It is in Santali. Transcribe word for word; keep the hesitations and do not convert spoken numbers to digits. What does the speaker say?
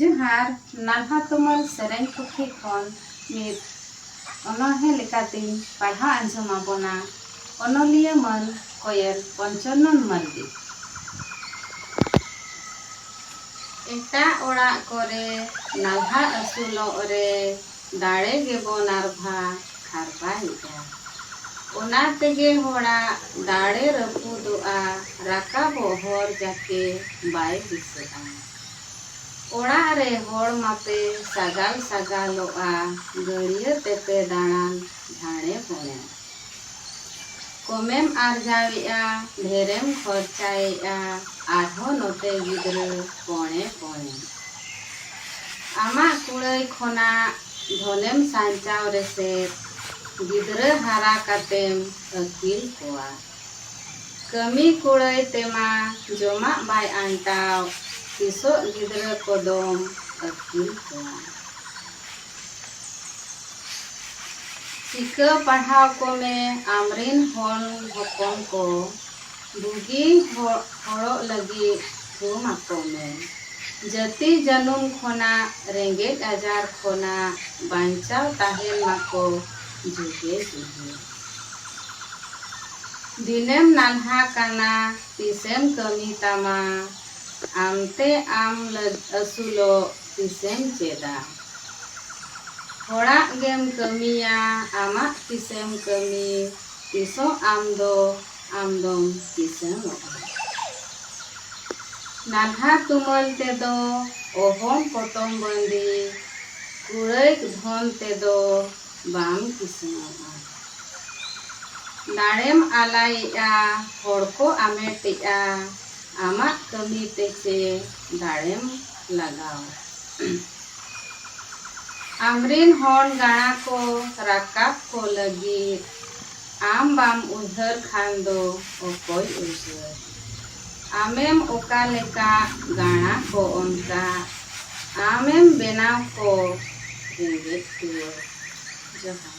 ᱡᱚᱦᱟᱨ, ᱱᱟᱞᱦᱟ ᱛᱩᱢᱟᱹᱞ ᱥᱮᱨᱮᱧ ᱯᱩᱛᱷᱤ ᱠᱷᱚᱱ ᱢᱤᱫ ᱚᱱᱚᱬᱦᱮ ᱞᱮᱠᱟᱛᱤᱧ ᱯᱟᱲᱦᱟᱣ ᱟᱸᱡᱚᱢ ᱟᱵᱚᱱᱟ ᱚᱱᱚᱞᱤᱭᱟᱹ ᱢᱟᱹᱱ ᱠᱚᱭᱮᱞ ᱯᱚᱧᱪᱚᱱᱚᱱ ᱢᱟᱹᱨᱰᱤ᱾ ᱮᱴᱟᱜ ᱚᱲᱟᱜ ᱠᱚᱨᱮ ᱱᱟᱞᱦᱟ ᱟᱹᱥᱩᱞᱚᱜ ᱨᱮ ᱫᱟᱲᱮ ᱜᱮᱵᱚ ᱱᱟᱨᱵᱷᱟ ᱠᱷᱟᱨᱵᱟᱭᱮᱫᱼᱟ᱾ ᱚᱱᱟ ᱛᱮᱜᱮ ᱦᱚᱲᱟᱜ ᱫᱟᱲᱮ ᱨᱟᱹᱯᱩᱫᱚᱜᱼᱟ, ᱨᱟᱠᱟᱵᱚᱜ ᱦᱚᱨ ᱡᱟᱠᱮ ᱵᱟᱭ ᱫᱤᱥᱟᱹᱜᱼᱟ᱾ ᱚᱲᱟᱜ ᱨᱮ ᱦᱚᱲ ᱢᱟᱯᱮ ᱥᱟᱜᱟᱞ ᱥᱟᱜᱟᱞᱚᱜᱼᱟ, ᱜᱟᱹᱲᱭᱟᱹ ᱛᱮᱯᱮ ᱫᱟᱬᱟᱱ ᱡᱷᱟᱲᱮ ᱵᱚᱬᱮ᱾ ᱠᱚᱢᱮᱢ ᱟᱨᱡᱟᱣᱮᱜᱼᱟ, ᱰᱷᱮᱨᱮᱢ ᱠᱷᱚᱨᱪᱟᱭᱮᱜᱼᱟ, ᱟᱨᱦᱚᱸ ᱱᱚᱛᱮ ᱜᱤᱫᱽᱨᱟᱹ ᱯᱚᱬᱮ ᱯᱚᱬᱮ᱾ ᱟᱢᱟᱜ ᱠᱩᱲᱟᱹᱭ ᱠᱷᱚᱱᱟᱜ ᱫᱷᱚᱱᱮᱢ ᱥᱟᱧᱪᱟᱣ ᱨᱮᱥᱮᱫ, ᱜᱤᱫᱽᱨᱟᱹ ᱦᱟᱨᱟ ᱠᱟᱛᱮᱢ ᱟᱹᱠᱤᱞ ᱠᱚᱣᱟ᱾ ᱠᱟᱹᱢᱤ ᱠᱩᱲᱟᱹᱭ ᱛᱮᱢᱟ ᱡᱚᱢᱟᱜ ᱵᱟᱭ ᱟᱱᱴᱟᱣ, ᱛᱤᱥᱚᱜ ᱜᱤᱫᱽᱨᱟᱹ ᱠᱚᱫᱚᱢ ᱟᱹᱠᱤᱞ ᱠᱚᱣᱟ᱾ ᱪᱤᱠᱟᱹ ᱯᱟᱲᱦᱟᱣ ᱠᱚᱢᱮ ᱟᱢᱨᱤᱱ ᱦᱚᱱ ᱦᱚᱯᱚᱱ ᱠᱚ, ᱵᱩᱜᱤ ᱦᱚ-, ᱦᱚᱲᱚᱜ ᱞᱟᱹᱜᱤᱫ ᱛᱷᱩᱢ ᱟᱠᱚ ᱢᱮ᱾ ᱡᱟᱹᱛᱤ ᱡᱟᱹᱱᱩᱢ ᱠᱷᱚᱱᱟᱜ, ᱨᱮᱸᱜᱮᱡ ᱟᱡᱟᱨ ᱠᱷᱚᱱᱟᱜ ᱵᱟᱧᱪᱟᱣ ᱛᱟᱦᱮᱱ ᱢᱟᱠᱚ ᱡᱩᱜᱮ ᱡᱩᱜᱮ᱾ ᱫᱤᱱᱮᱢ ᱱᱟᱞᱦᱟ ᱠᱟᱱᱟ, ᱛᱤᱥᱮᱢ ᱠᱟᱹᱢᱤ ᱛᱟᱢᱟ? ᱟᱢᱛᱮ ᱟᱢ ᱞᱟᱹᱜ-, ᱟᱹᱥᱩᱞᱚᱜ ᱛᱤᱥᱮᱢ ᱪᱮᱫᱟ? ᱦᱚᱲᱟᱜ ᱜᱮᱢ ᱠᱟᱹᱢᱤᱭᱟ, ᱟᱢᱟᱜ ᱛᱤᱥᱮᱢ ᱠᱟᱹᱢᱤ? ᱛᱤᱥᱚᱜ ᱟᱢ ᱫᱚ ᱟᱢ ᱫᱚᱢ ᱠᱤᱥᱟᱹᱬᱚᱜᱼᱟ? ᱱᱟᱞᱦᱟ ᱛᱩᱢᱟᱹᱞ ᱛᱮᱫᱚ ᱚᱦᱚᱢ ᱯᱚᱴᱚᱢ ᱵᱟᱸᱫᱤ, ᱠᱩᱲᱟᱹᱭ ᱫᱷᱚᱱ ᱛᱮᱫᱚ ᱵᱟᱢ ᱠᱤᱥᱟᱹᱬᱚᱜᱼᱟ᱾ ᱫᱟᱲᱮᱢ ᱟᱞᱟᱭᱮᱜᱼᱟ, ᱦᱚᱲ ᱠᱚ ᱟᱢᱮᱴᱮᱜᱼᱟ, ᱟᱢᱟᱜ ᱠᱟᱹᱢᱤ ᱛᱮ ᱪᱮ ᱫᱟᱲᱮᱢ ᱞᱟᱜᱟᱣ᱾ ᱟᱢᱨᱤᱱ ᱦᱚᱱ ᱜᱟᱬᱟ ᱠᱚ ᱨᱟᱠᱟᱵ ᱠᱚ ᱞᱟᱹᱜᱤᱫ, ᱟᱢ ᱵᱟᱢ ᱩᱭᱦᱟᱹᱨ ᱠᱷᱟᱱ ᱫᱚ ᱚᱠᱚᱭ ᱩᱭᱦᱟᱹᱨ? ᱟᱢᱮᱢ ᱚᱠᱟ ᱞᱮᱠᱟ ᱜᱟᱬᱟ ᱠᱚ ᱚᱱᱠᱟ, ᱟᱢᱮᱢ ᱵᱮᱱᱟᱣ ᱠᱚ ᱨᱮᱸᱜᱮᱡ ᱴᱩᱣᱟᱹᱨ᱾ ᱡᱚᱦᱟᱨ᱾